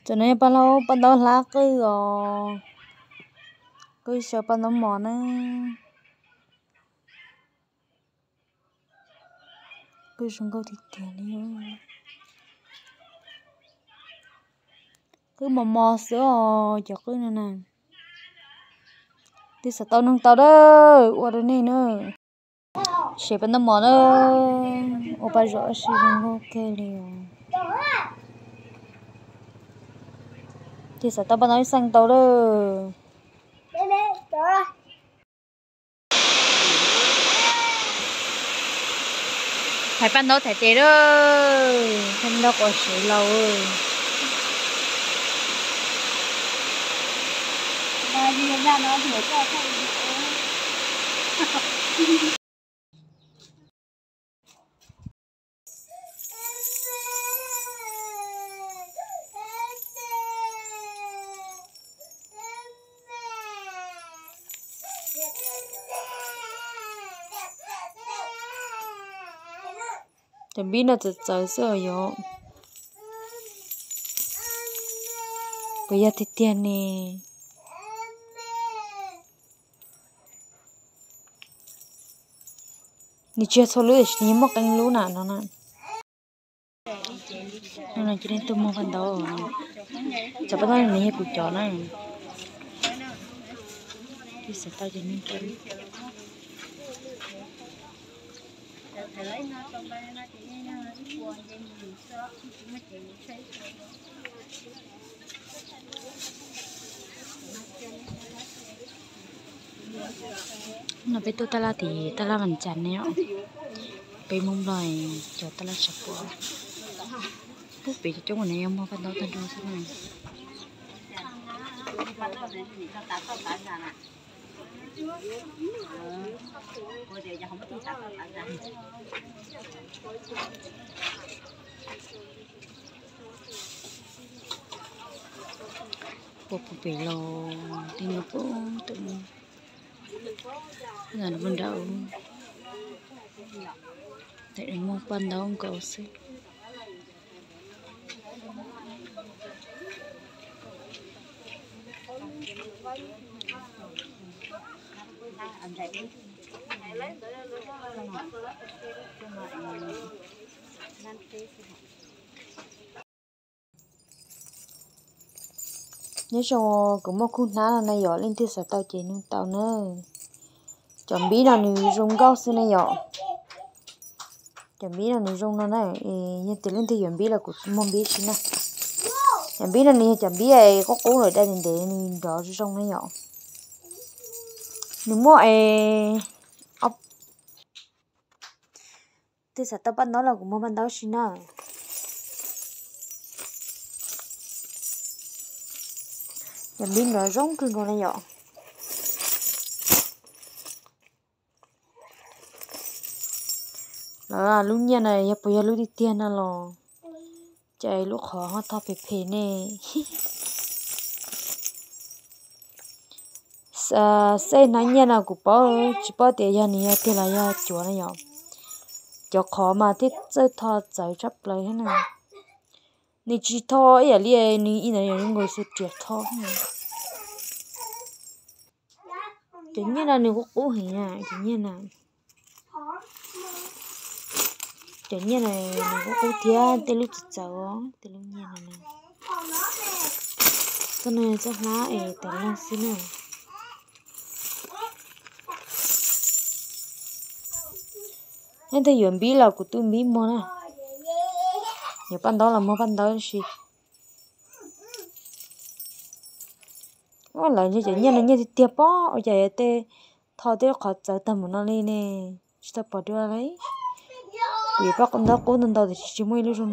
Tam no yog paj laub paj ntaub hlab qwj os, qwj xyaw paj ntaub mos na. Qwj zoo nkauj tiag tiag li. Qwj mos mos xwb os, cov qwj no na. Tej xav tau nug tau dawb, ua rau nej na. Sev paj ntaub mos na, ua paj zom si zoo nkauj kawg li os. Tej xav tau paj ntaub xeej tau dawb. Thaiv paj ntaub thaiv tes lawm, thaiv ntaub quav sev laus. Cov npib no txawv txawv xwb os yom. Puas yog tiag tiag ne? Nws tsis yog txhua lub tiam sis nws muaj qee lub na no na. No cia li tuaj muag paj ntaub, cov paj ntaub no yog kuv cov na. Twb xav tau ces nug tau. No peb tuaj taj laj tim taj laj Vaj Cas ne os. Peb Hmoob Nplog cov taj laj tshav puam. Pub pem cov coob ua no yog muag paj ntaub tag nrho xwb na. Puag pem los tej no puag tom no, nram, tam muag paj ntaub nkaus xwb. Nyob zoo, kuv muaj khub hnab no na yom, leej twg xav tau ces nug tau na. Cov npib no nws zoo nkauj xwb na yom. Cov npib no nws zoo no na, yog tias leej twg yuav npib los kuv muag npib tsis na. Cov npib no nws yog cov npib qub qub lawm dai ntev ntev nws nrov zoo zoo na yom. Nws muaj es, twb xav tau paj ntaub los kuv muag paj ntaub tsis na. Cov npib nrov zoo kawg nkaus na yom. Lawv lub nyiaj na yog puas yog lub tiag tiag no los, cas lub qhov ho tho phem phem ne. Xej hnab nyiaj no kuv paub tsis paub tias yog nws yog tiag los yog cuav na yom. Cov qhov mas thiaj txawj tho txawv tshaj plaws thiab na. Nws tsis tho ib yam li nws ib ntawd yog nkaus xu riam tho. Cov nyiaj no nws kuj qub heev na, cov nyiaj na. Cov nyiaj no nws kuj qub thiab, tej lub txawv txawv os, tej lub nyiaj no na. Txoj no txoj hlab es tas leeg xwb na. Leej twg yuav npib los kuv tuaj npib muag na. Yuav paj ntaub los muag paj ntaub si. Lawv ntshe cov nyiaj no nyiaj tiag tiag pob, ua cas tej tho tej lub qhov txawv tag mus no li ne, tsis tau pom dua li. Kuv yuav paj ntaub qub ntau ntau tiam sis tsis muaj ib lub zoo no.